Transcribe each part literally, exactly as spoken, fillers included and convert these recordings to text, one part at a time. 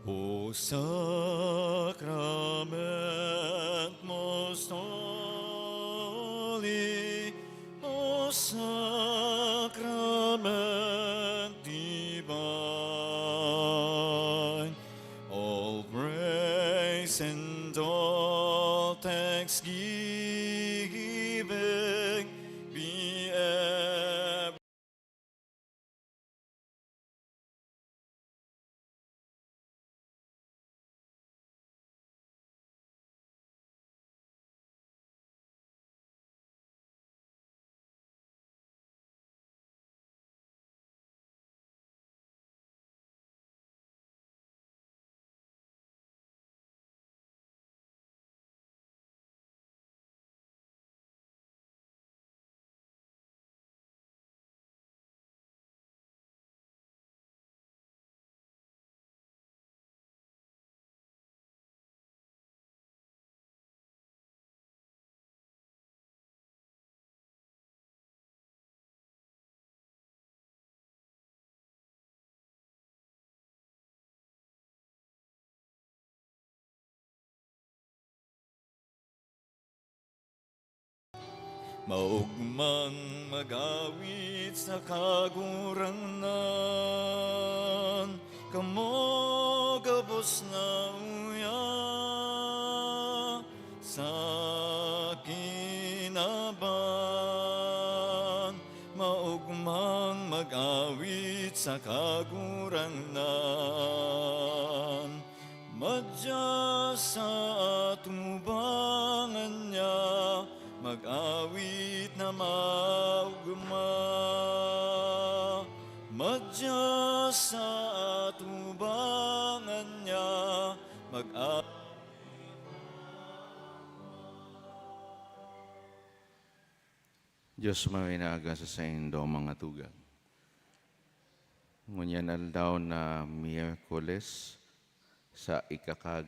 O sacrament most holy, O sacrament divine, all praise and all thanksgiving be ever Maogmang mag-awit sa Kagurangnan, kamo gabos na uya sa kinaban. Maogmang mag-awit sa Kagurangnan, madya sa atubangan niya, mag-awit na maogma. Madya sa atubangan niya, mag-awit. Dios maminaga sa saindo, mga tugang. Ngunyan aldaw na Miyerkules, sa ikakag-,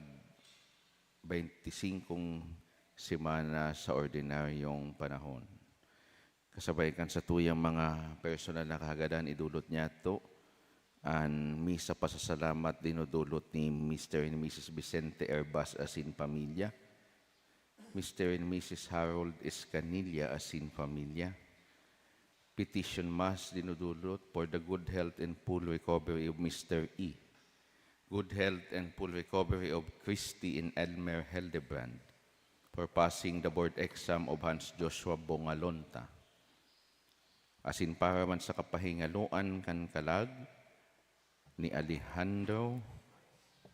baynti singkong semana sa ordinaryong panahon. Kasabay kan satuyang mga personal na kahagadan, idulot niyato an misa pasasalamat dinudulot ni Mister and Missus Vicente Herbas asin pamilya, Mister and Missus Harold Escanilla asin pamilya. Petition Mass dinudulot for the good health and full recovery of Mister E. Good health and full recovery of Christy and Elmer Hildebrand for passing the board exam of Hans Joshua Bongalonta. Asin para man sa kapahingaloan kan kalag ni Alejandro,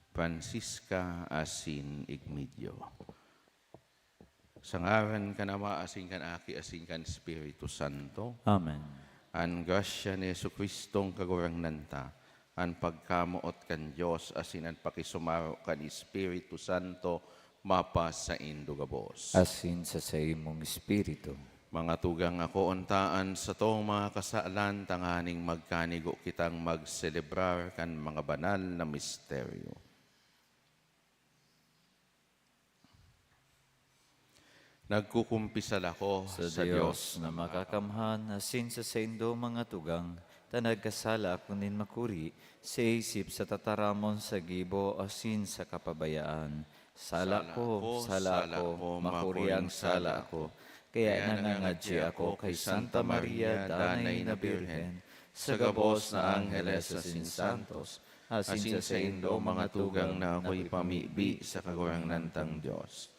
Francisca asin Igmedio. Sa ngaran kan Ama, asin kan Aki, asin kan Espiritu Santo. Amen. An grasya ni Jesu-Cristong Kagurangnan ta, an pagkamoot kan Dios, asin an pakisumaro kan Espiritu Santo, mapasaindo gabos. Asin sa saimong espiritu. Mga tugang, akoon ta an satong mga kasalan tanganing magkanigo kitang magselebrar kan mga banal na misteryo. Nagkukumpisal ako sa sa Dios Dios na makakamhan, asin sa saindo, mga tugang, ta nagkasala ako nin makuri, sa isip, sa tataramon, sa gibo, asin sa kapabayaan. Sala Sala ko, ko, sala sala ko, ko, makuri ang makuring sala sala ko. Kaya Kaya nangangadyi nangangadyi ako ako kay kay Santa Santa Maria, Maria, Danay Danay na na Birhen, Birhen, sa sa gabos gabos na na angheles angheles asin asin santos, santos, asin asin sa saindo, saindo, mga mga tugang, tugang, na na ako'y ako'y pamibi pamibi sa sa Kagurangnan tang Dios.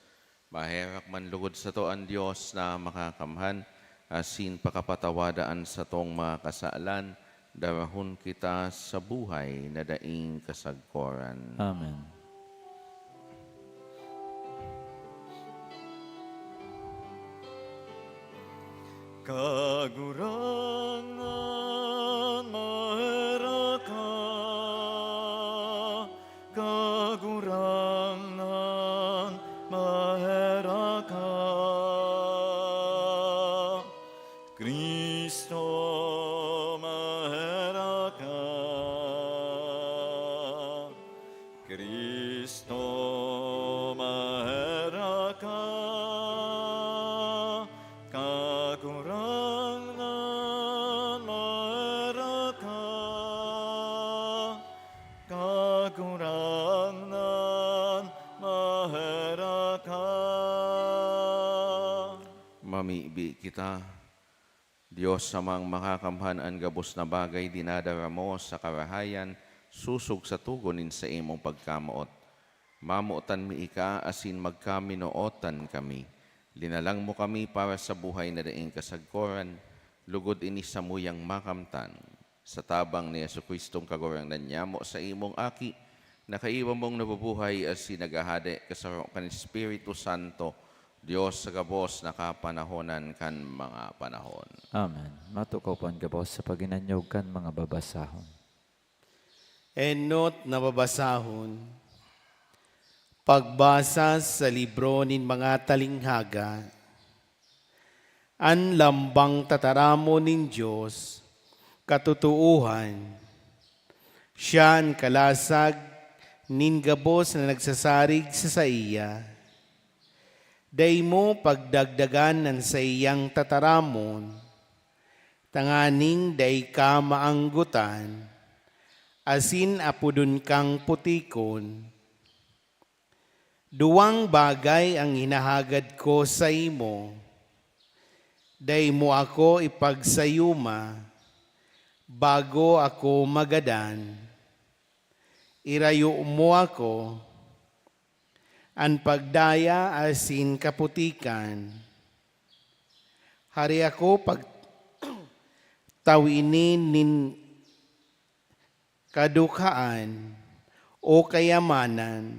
Maherak man lugod sato an Dios na makakamhan, asin pakapatawada an satong mga kasalan, darahon kita sa buhay na daing kasagkoran. Amen. Kagurangnan, maherak ka. Kagurangnan, maherak ka. Cristo, maherak ka. Cristo, maherak ka. Kagurangnan, Mibi kita, Dios Amang Makakamhan, an gabos na bagay dinadara mo sa karahayan, sosog sa togon nin saimong pagkamoot. Mamotan mi ika asin magkaminootan kami. Linalang mo kami para sa buhay na daing kasagkoran, logod ini samuyang makamtan. Sa tabang ni Jesu-Cristong Kagurangnan nyamo, sa imong Aki, na kaiba mong nabubuhay asin naghahade kasaro kan Espiritu Santo, Dios sa gabos na kapanahonan kan mga panahon. Amen. Matukaw po an gabos sa paghinanyog kan mga babasahon. Enot na babasahon. Pagbasa sa libro nin mga talinghaga. An lambang tataramon nin Dios, katotoohan. Siya an kalasag nin gabos na nagsasarig sa saiya. Dai mo pagdagdagan an saiyang tataramon, tanganing dai ka maanggotan, asin apodon kang putikon. Duwang bagay an hinahagad ko saimo, dai mo ako ipagsayuma bago ako magadan. Irayo mo ako, an pagdaya asin kaputikan. Hari ako pag taw ini nin kadukhaan o kayamanan.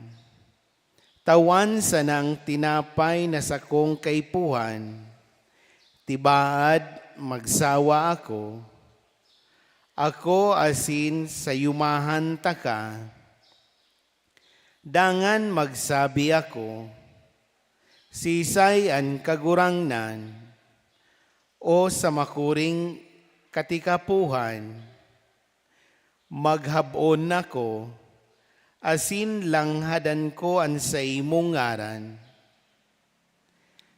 Tawan sana an tinapay na sakong kaipuhan, tibaad magsawa ako, ako asin sayumahan taka. Dangan magsabi ako, "Sisay an Kagurangnan?" O sa makuring katikapohan, maghab-on ako, asin langhadan ko an saimong ngaran.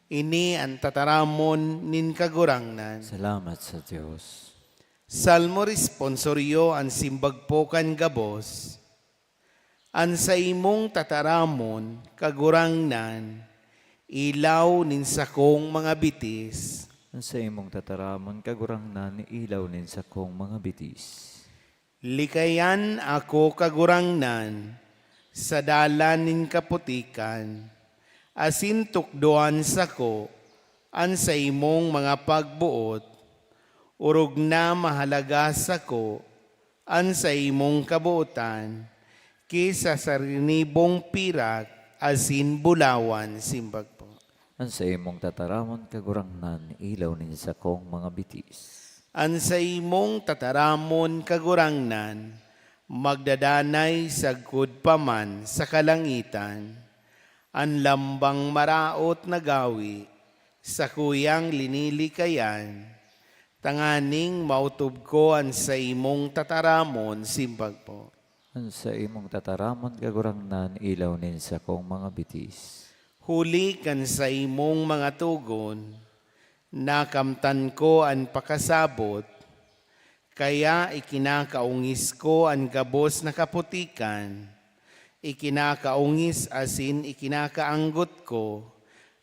Ini an tataramon nin Kagurangnan. Salamat sa Dios. Salmo Responsorio, an simbag po kan gabos. An saimong tataramon, Kagurangnan, ilaw nin sakong mga bitis. An saimong tataramon, Kagurangnan, ilaw nin sakong mga bitis. Likayan ako, Kagurangnan, sa dalan nin kaputikan, asin tukdoan sako an saimong mga pagboot, orog na mahalaga sako an saimong kabootan ki sa sarinibong pirak asin bulawan. Simbag po. An saimong tataramon, Kagurangnan, ilaw nin sakong mga bitis. An saimong tataramon, Kagurangnan, magdadanay sagkod pa man sa kalangitan. An lambang maraot na gawi, sakuyang linilikayan, tanganing maotob ko an saimong tataramon. Simbag po. An saimong tataramon, Kagurangnan, ilaw nin sakong mga bitis. Huli kan saimong mga togon, nakamtan ko an pakasabot, kaya ikinakaongis ko an gabos na kaputikan, ikinakaongis asin ikinakaanggot ko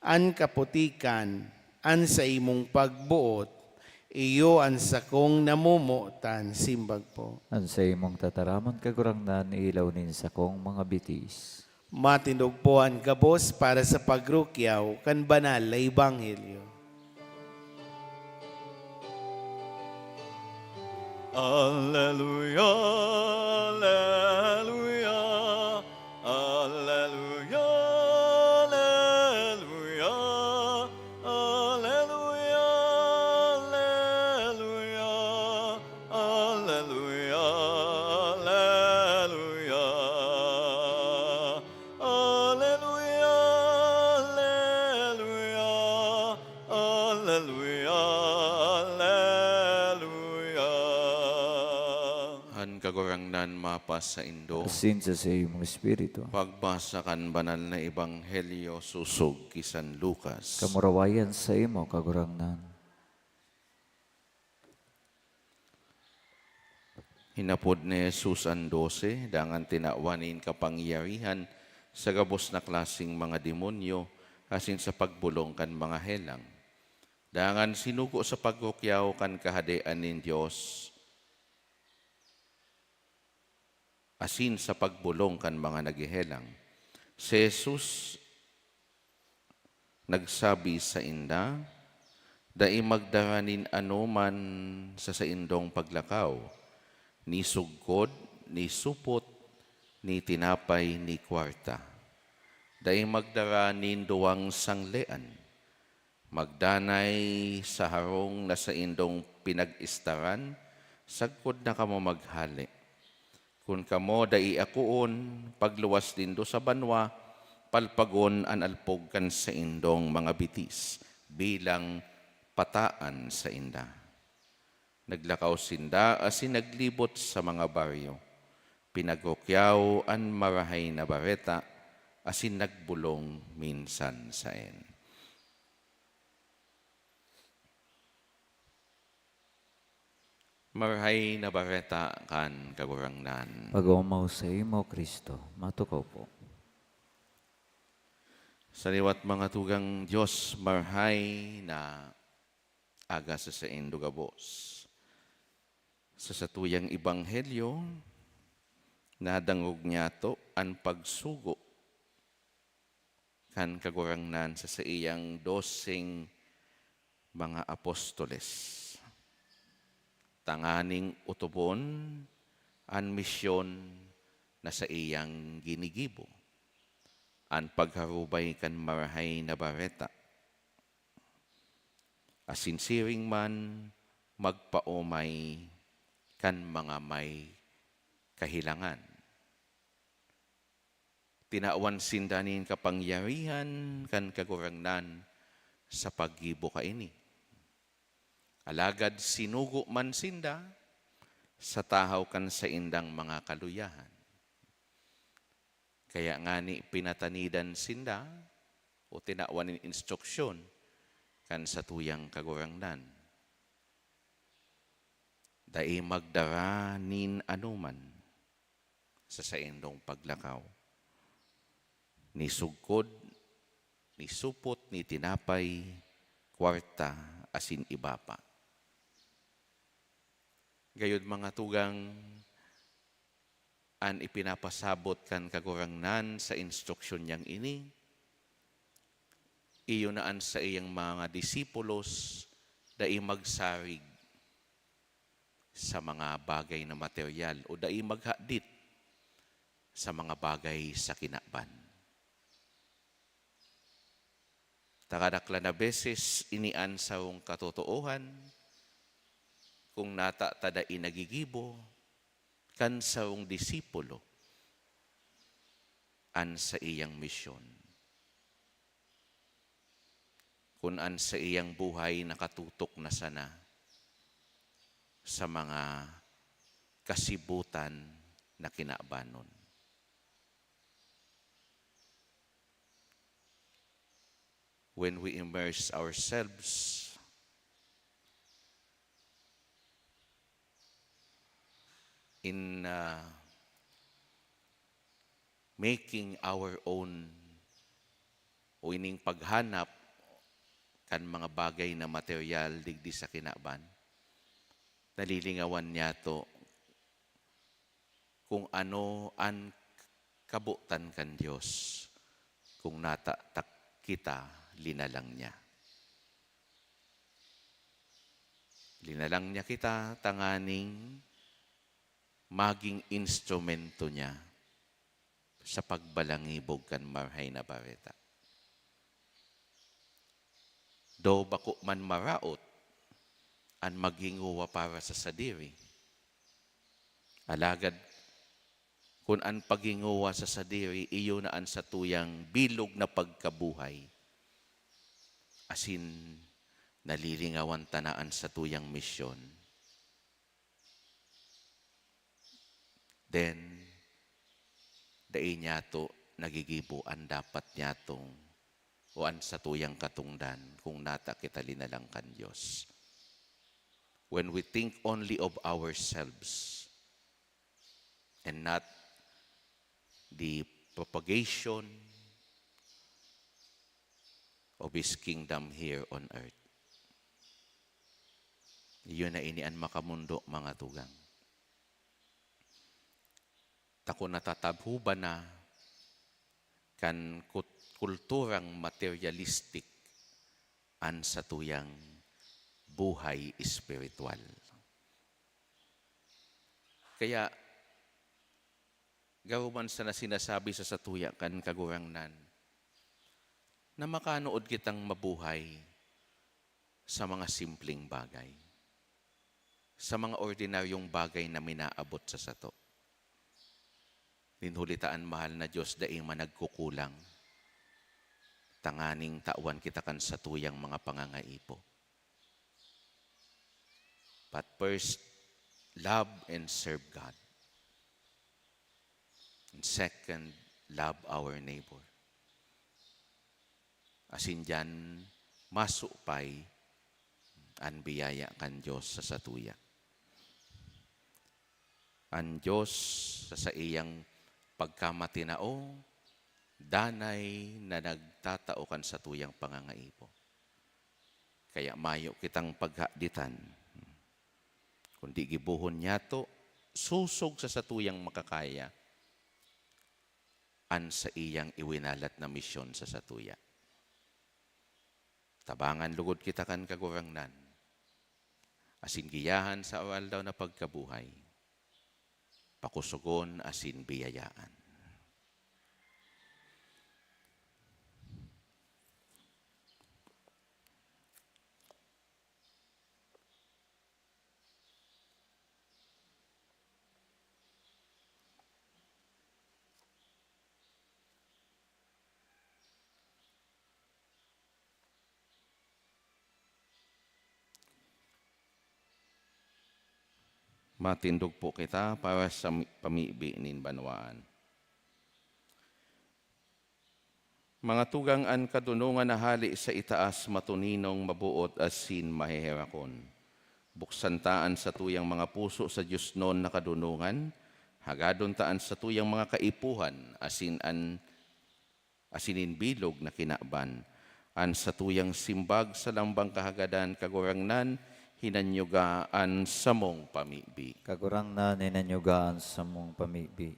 an kaputikan, an saimong pagboot, iyo an sakong namomotan. Simbag po. An saimong tataramon, Kagurangnan, ilaw nin sakong mga bitis. Matindog po an gabos para sa pagrukyaw kan banal na ebanghelyo. Alleluia, alleluia, alleluia, alleluia, alleluia, alleluia, alleluia, alleluia. Alleluia, alleluia, alleluia, alleluia. An Kagurangnan mapasaindo. Asin sa saimong espiritu. Pagbasa kan Banal na Ebanghelyo sosog ki San Lucas. Kamurawayan saimo, Kagurangnan. Hinapod ni Jesus an dose, dangan tinawan nin kapangyarihan sa gabos na klaseng mga demonyo asin sa pagbolong kan mga helang. Dangan sinugo sa pagkukyaw kan Kahadean nin Dios asin sa pagbolong kan mga naghehelang. Si Jesus nagsabi sainda, "Dai magdara nin anoman sa saindong paglakaw, ni sugkod, ni supot, ni tinapay, ni kwarta. Dai magdara nin duwang sanglean. Magdanay sa harong na saindong pinag-istaran, sagkod na kamo maghale. Kun kamo dai akoon, pagluwas nindo sa banwa, palpagon an alpog kan saindong mga bitis bilang pataan sainda." Naglakaw sinda asin naglibot sa mga baryo. Pinagkukyaw an Marahay na Bareta asin nagbolong minsan saen. Marahay na Bareta kan Kagurangnan. Pag-omaw saimo, Cristo. Matukaw po. Sa liwat mga tugang Dios, marahay na aga sa saindo gabos. Sa satuyang ebanghelyo, nadangog niyato an pagsugo kan Kagurangnan sa saiyang doseng mga apostoles, tanganing otobon an misyon na saiyang ginigibo, an pagharubay kan Marahay na Bareta, asin siring man magpaomay kan mga may kahelangan. Tinawan sinda nin kapangyarihan kan Kagurangnan sa paggibo kaini. Alagad sinugo man sinda sa tahaw kan saindang mga kaluyahan. Kaya ngani pinatanidan sinda o tinawan nin instruksyon kan satuyang Kagurangnan, "Dai magdara nin anoman sa saindong paglakaw, ni sugkod, ni supot, ni tinapay, kwarta, asin iba pa." Gayod, mga tugang, an ipinapasabot kan Kagurangnan sa instruksyon niyang ini, iyo na an saiyang mga disipulos dai magsarig sa mga bagay na materyal o dai maghadit sa mga bagay sa kinaban. Takadaklan na beses, ini an sarong katotoohan, kung nata ta dai nagigibo kan sarong disipulo an saiyang misyon, kun an saiyang buhay nakatutok na sana sa mga kasibutan na kinabanon. When we immerse ourselves in, uh, making our own o ining paghanap kan mga bagay na material digdi sa kinaban, nalilingawan niyato kung ano an kabotan kan Dios, kung nata ta kita linalang niya. Linalang niya kita tanganing magin instrumento niya sa pagbalangibog kan Marahay na Bareta. Though bako man maraot an maghingowa para sa sadiri, alagad kun an paghingowa sa sadiri iyo na an satuyang bilog na pagkabuhay, asin nalilingawan ta na an satuyang misyon, then dai niyato nagigibo an dapat niyatong o an satuyang katongdan kung nata kita linalang kan Dios. When we think only of ourselves and not the propagation of His kingdom here on earth. Iyo na ini an makamondo, mga tugang. Ta kun natatabhoban na kan kut-, kulturang materialistic an satuyang buhay espiritual. Kaya, garo man sana sinasabi sa satuya kan Kagurangnan na makanood kitang mabuhay sa mga simpleng bagay, sa mga ordinaryong bagay na minaabot sa sato. Nin huli ta an mahal na Dios dai man nagkukulang, tanganing tawan kita kan satuyang mga pangangaipo. But first, love and serve God. And second, love our neighbor. Asin diyan, masupay an biyaya kan Dios sa satuya. An Dios, sa saiyang pagkamatinao, danay na nagtatao kan satuyang pangangaipo. Kaya mayo kitang paghaditan, kundi gibohon niyato, sosog sa satuyang makakaya, an saiyang iwinalat na misyon sa satuya. Tabangan lugod kita kan Kagurangnan, asin giyahan sa aroaldaw na pagkabuhay, pakosogon asin biyayaan. Matindog po kita para sa mi-, pamibi nin banwaan. Mga tugang, an kadonongan na hale sa itaas matoninong, maboot asin maheherakon. Buksan ta an satuyang mga puso sa diosnon na kadonongan, hagadon ta an satuyang mga kaipuhan asin an, asin nin bilog na kinaban. An satuyang simbag sa lambang kahagadan, Kagurangnan, hinanyuga an samong pamibi. Kagurangnan, hinanyuga an samong pamibi.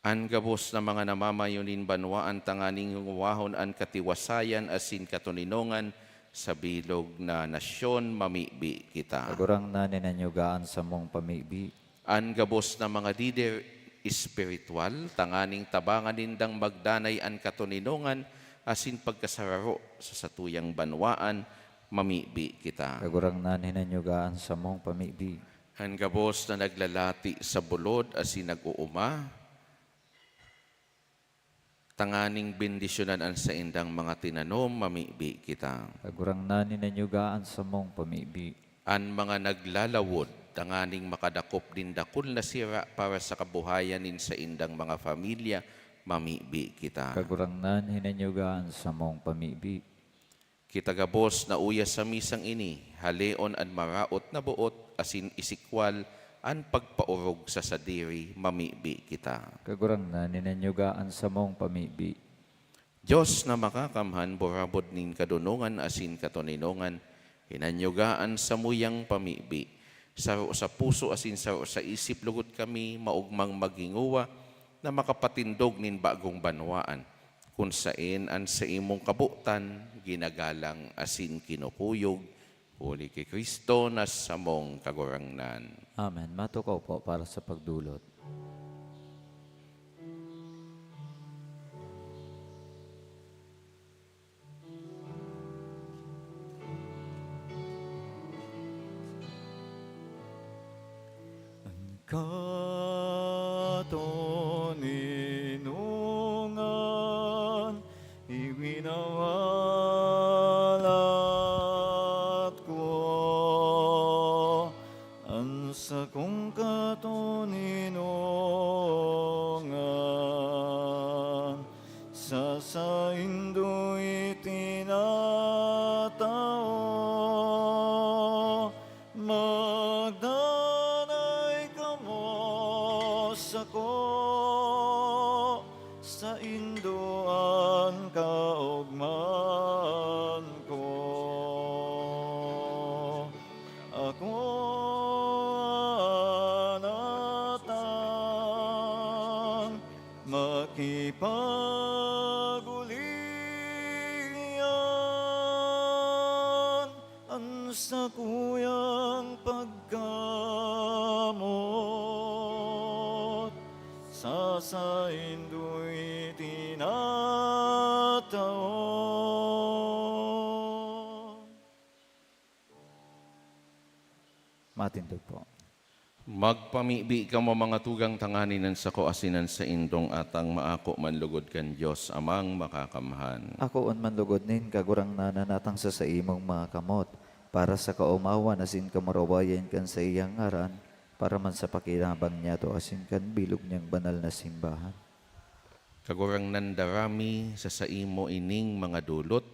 An gabos na mga namamayo nin banwaan tanganing hingowahon an katiwasayan asin katoninongan sa bilog na nasyon, mamibi kita. Kagurangnan, hinanyuga an samong pamibi. An gabos na mga lider espiritual tanganing tabangan nindang magdanay an katoninongan asin pagkasararo sa satuyang banwaan, mamibi kita. Kagurangnan, hinanyuga an samong pamibi. An gabos na naglalati sa bulod asin nag-ooma, tanganing bendisyonan an saindang mga tinanom, mamibi kita. Kagurangnan, hinanyuga an samong pamibi. An mga naglalawod, tanganing makadakop nin dakul na sira para sa kabuhayan nin saindang mga pamilya, mamibi kita. Kagurangnan, hinanyuga an samong pamibi. Kita gabos na uya sa misang ini, haleon an maraot na boot asin isikwal an pagpaorog sa sadiri, mamibi kita. Kagurangnan, hinanyuga an samong pamibi. Dios na makakamhan, burabod nin kadonongan asin katoninongan, hinanyuga an samuyang pamibi. Saro sa puso asin saro sa isip logod kami maogmang maghingowa na makapatindog nin bagong banwaan, kun saen an saimong kabotan ginagalang asin kinukuyog, huli ki Cristo na samong Kagurangnan. Amen. Matukaw po para sa pagdulot. An katoninongan iwinawalat ko, an sakong katoninongan sa saindo itinatao. Magdanay kamo sako, saindo an kaogmahan ko. Ako Saindo'y tinatao. Matindog po. Magpamibi kamo, mga tugang, tanganing an sako asin an saindong atang maako man lugod kan Dios Amang Makakamhan. Akoon man lugod nin Kagurangnan an atang sa saimong mga kamot, para sa kaomawan asin kamurawayan kan saiyang ngaran, para man sa pakinabang niyato asin kan bilog niyang banal na simbahan. Kagurangnan, dara mi sa saimo ining mga dolot,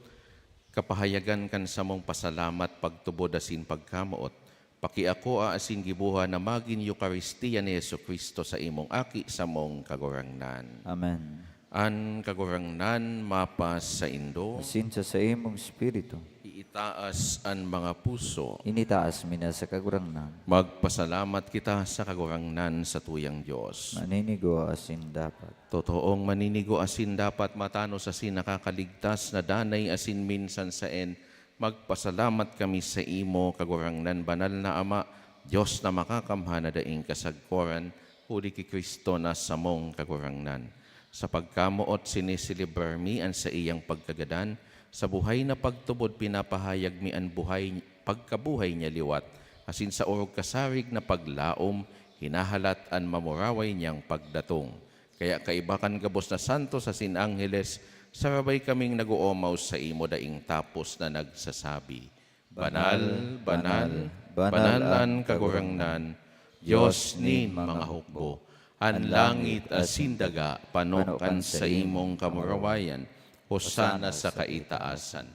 kapahayagan kan samong pasalamat, pagtubod asin pagkamoot. Pakiakoa asin giboha na magin Eukaristia ni Jesu-Cristo, saimong Aki, samong Kagurangnan. Amen. An Kagurangnan mapasaindo. Asin sa saimong espiritu. Iitaas an mga puso. Initaas mi na sa Kagurangnan. Magpasalamat kita sa Kagurangnan, satuyang Dios. Maninigo asin dapat. Totoong maninigo asin dapat, matanos asin nakakaligtas na danay asin minsan saen, magpasalamat kami saimo, Kagurangnan, banal na Ama, Dios na makakamhan na daing kasagkoran, huli ki Cristo na samong Kagurangnan. Sa pagkamoot, sineselebrar mi an saiyang pagkagadan. Sa buhay na pagtubod, pinapahayag mi an buhay, pagkabuhay niya liwat, asin sa orog kasarig na paglaom, hinahalat an mamuraway niyang pagdatong. Kaya kaiba kan gabos na santos asin angheles, sarabay kaming nag-oomaw saimo daing tapos na nagsasabi, "Banal, banal, banal an Kagurangnan, Dios nin mga hukbo. An langit asin daga pano kan saimong kamurawayan. Hosana sa kaitaasan.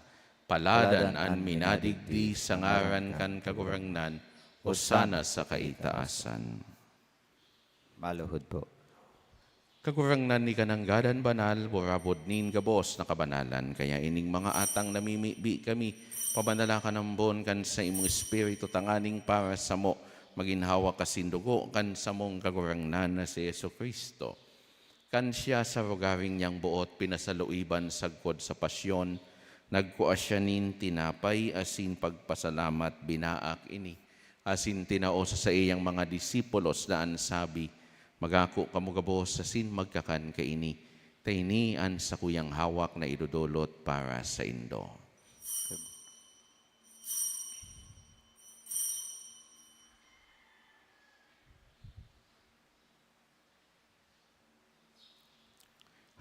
Paladan an minadigdi sa ngaran kan Kagurangnan. Hosana sa kaitaasan." Maluhod po. Kagurangnan, ika nanggad an banal, burabod nin gabos na kabanalan. Kaya ining mga atang namimibi kami, pabanala kan ambon kan saimong Espiritu, tanganing para samo magin hawak asin dugo kan samong Kagurangnan na si Jesu-Cristo. Kan siya sa rogaring niyang boot pinasaluiban sagkod sa pasyon, nagkua siya nin tinapay asin pagpasalamat, binaak ini, asin tinao sa saiyang mga disipulos na an sabi, "Magako kamo gabos asin magkakan kaini, ta ini an sakuyang hawak na idodolot para saindo."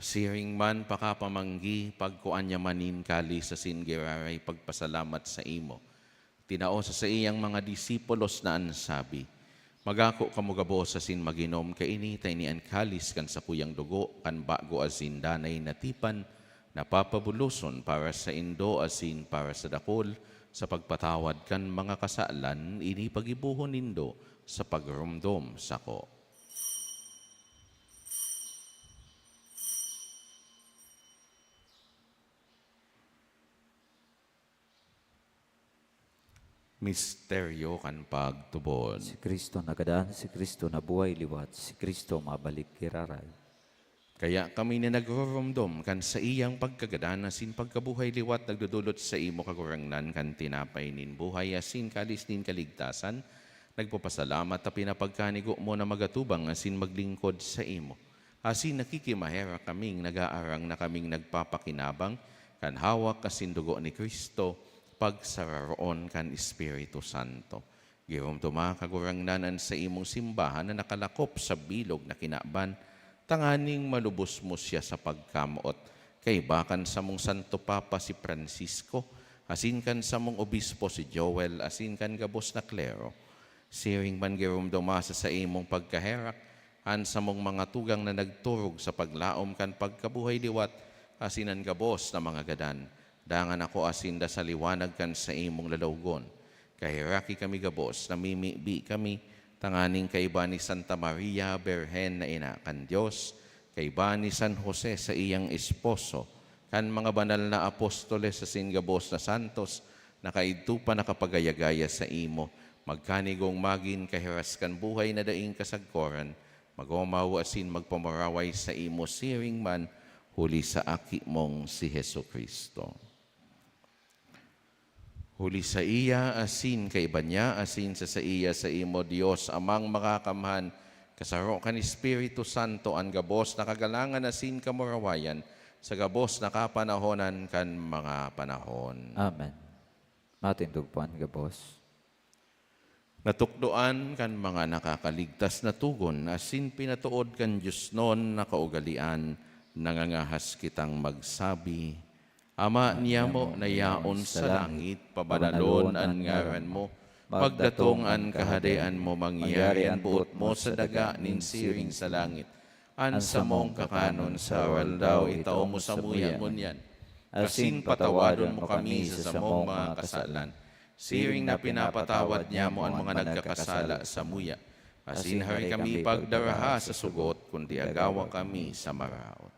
Siring man pakapamanggi, pagkua niya man nin kalis asin giraray pagpasalamat saimo. Tinao sa saiyang mga disipulos na an sabi, "Magako kamo gabos asin mag-inom kaini, ta ini an kalis kan sakuyang dugo kan bago asin danay na tipan, na papabuloson para saindo asin para sa dakul sa pagpatawad kan mga kasalan. Ini paggibohon nindo sa pagromdom sako." Misteryo kan pagtubod. Si Cristo nagadan, si Cristo nabuhay liwat, si Cristo mabalik giraray. Kaya kami na nagroromdom kan saiyang pagkagadan asin pagkabuhay liwat, nagdodolot saimo, Kagurangnan, kan tinapay nin buhay asin kalis nin kaligtasan, nagpapasalamat ta pinapagkanigo mo na magatubang asin maglingkod saimo. Asin nakikimaherak kaming nag-aarang na kaming nagpapakinabang kan hawak asin dugo ni Cristo, pagsararoon kan Espiritu Santo. Giromdoma, Kagurangnan, an saimong simbahan na nakalakop sa bilog na kinaban, tanganing malubos mo siya sa pagkamoot, kaiba kan samong Santo Papa si Francisco, asin kan samong obispo si Joel, asin kan gabos na klero. Siring man giromdoma sa saimong pagkaherak an samong mga tugang na nagturog sa paglaom kan pagkabuhay liwat, asin an gabos na mga gadan, dangan ako asin da sa liwanag kan saimong lalawgon. Kaheraki kami gabos, namimibi kami, tanganing kaiba ni Santa Maria, Birhen na ina kan Dios, kaiba ni San Jose, saiyang esposo, kan mga banal na apostoles asin gabos na santos na kaidto pa nakapagaya-gaya saimo, magkanigong magin kahiras kan buhay na daing kasagkoran, mag-omaw asin magpamuraway saimo siring man huli sa Aki mong si Jesu-Cristo. Huli saiya, asin kaiba niya, asin sa saiya, saimo, Dios Amang Makakamhan, Kasaro kan Espiritu Santo an gabos na kagalangan asin kamurawayan sa gabos na kapanahonan kan mga panahon. Amen. Matindog po an gabos. Natukdoan kan mga nakakaligtas na togon asin pinatood kan diosnon na kaugalean, nangangahas kitang magsabi, Ama niyamo na yaon sa langit, pabanalon an ngaran mo. Magdatong an Kahadean mo, mangyari an boot mo sa daga nin siring sa langit. An samong kakanon sa aldaw itao mo samuya ngunyan. Asin patawadon mo kami sa samong mga kasalan, siring na pinapatawad niamo an mga nagkakasala samuya. Asin hari kami pagdaraha sa sugot, kundi agawa kami sa maraot.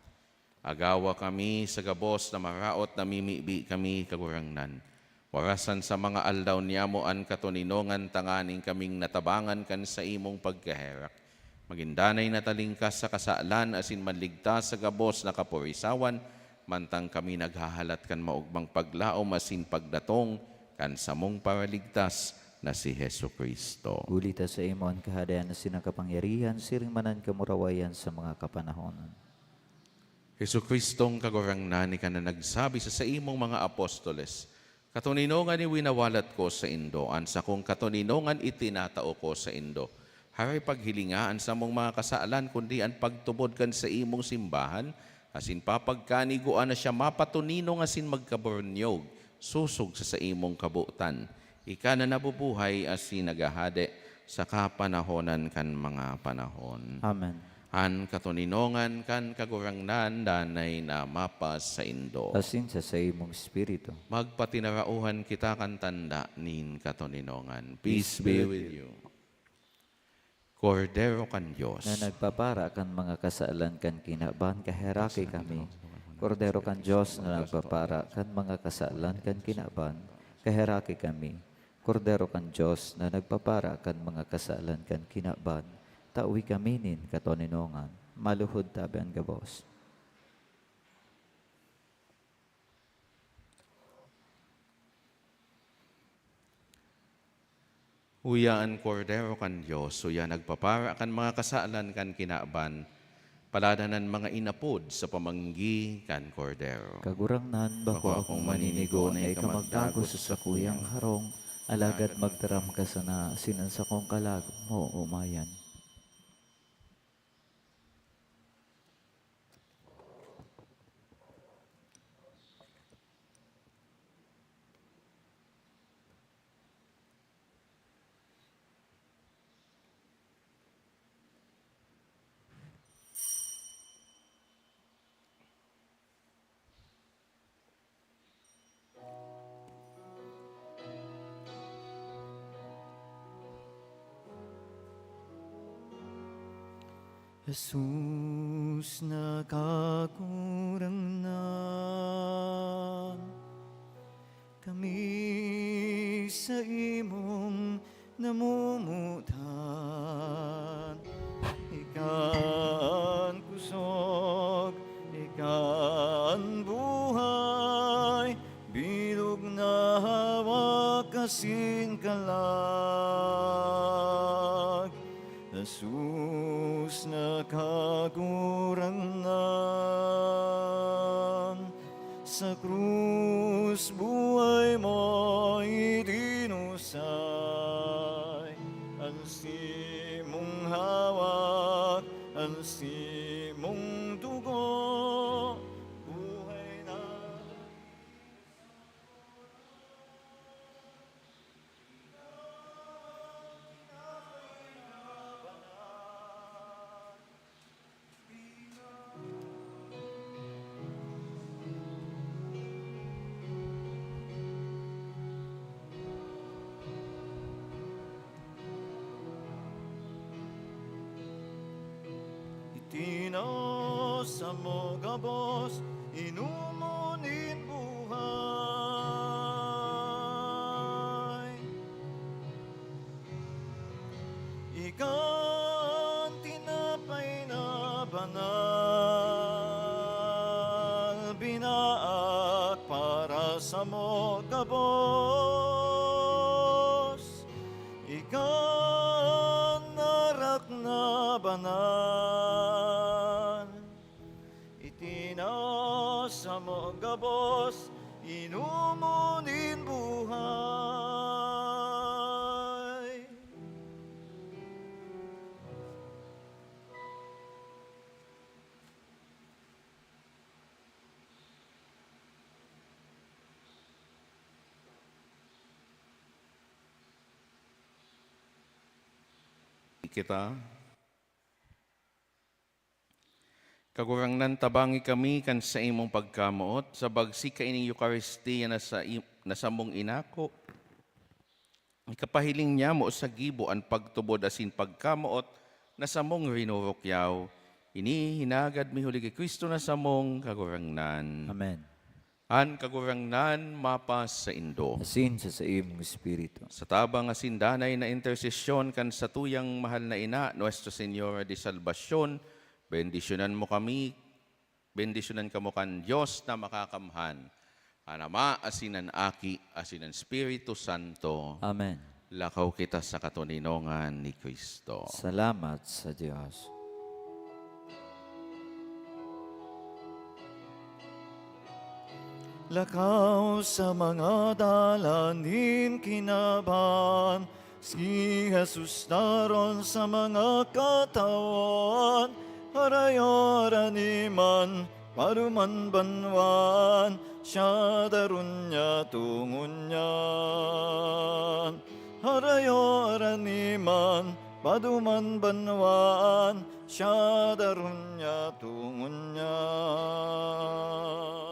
Agawa kami sa gabos na maraot, namimibi kami, Kagurangnan. Warasan sa mga aldaw niamo an katoninongan tanganing kaming natabangan kan saimong pagkaherak. Magin danay na talingkas sa kasalan asin manligtas sa gabos na kaporisawan, mantang kami naghahalat kan maogmang paglaom asin pagdatong kan samong Paraligtas na si Jesu-Cristo. Huli ta saimo an kahadean asin an kapangyarihan, siring man an kamurawayan sa mga kapanahonan. Jesu-Cristong Kagurangnan, ika na nagsabi sa saimong mga apostoles, "Katoninongan iwinawalat ko saindo, an sakong katoninongan itinatao ko saindo." Haray paghilinga an samong mga kasalan, kundi an pagtubod kan saimong simbahan, asin papagkanigua na siya mapatoninong asin magkabornyog, sosog sa saimong kabotan. Ika na nabubuhay asin naghahade sa kapanahonan kan mga panahon. Amen. An katoninongan kan Kagurangnan danay na mapasaindo. Asin sa saimong espiritu. Magpatinarauhan kita kan tanda nin katoninongan. Peace be with you. Kordero kan Dios. Na nagpapara kan mga kasalan kan kinaban, kaheraki kami. Kordero kan Dios na nagpapara kan mga kasalan kan kinaban, kaheraki kami. Kordero kan Dios na nagpapara kan mga kasalan kan kinaban, tawi kami nin katoninongan. Maluhod tabi an gabos. Uya an Kordero kan Dios, uya nagpapara kan mga kasalan kan kinaban, paladan an mga inapod sa pamanggi kan Kordero. Kagurangnan, bako akong maninigo na ika magdagos sa sakuyang harong, alagad magtaram ka sana, asin an sakong kalag maoomayan. Jesus na Kagurangnan, kami saimong namomotan. Ika an kusog, ika an buhay, bilog na hawak asin kalag. Jesus na Kagurangnan, sa krus buhay mo idinusay, an simong hawak, an simong dugo, buhay na. Iti na samo gabos, inomon nin buhay. Ika an tinapay na banal, binaak para samo gabos. Ika an arak na kabanan. Iti na samo gabos, inomon nin buhay. Kita. Kagurangnan, tabangi kami kan saimong pagkamoot sa bagsi kaining Eukaristia na sa i-, na samong inako. Ikapahiling niyamo sa gibo an pagtubod asin pagkamoot na samong rinurukyaw. Ini hinagad mi huli ki Cristo na samong Kagurangnan. Amen. An Kagurangnan mapasaindo. Asin sa saimong espiritu. Sa tabang asin danay na intersesyon kan satuyang mahal na ina, Nuestra Señora de Salvacion, bendisyonan mo kami, bendisyonan kamo kan Dios na Makakamhan, an Ama, asin an Aki, asin an Espiritu Santo. Amen. Lakaw kita sa katoninongan ni Cristo. Salamat sa Dios. Lakaw sa mga dalan nin kinaban, si Jesus naron sa mga katawan, harayo harani man, paduman banwaan, siya daron niya tungon niyan. Harayo harani man, paduman banwaan, siya daron niya tungon niyan.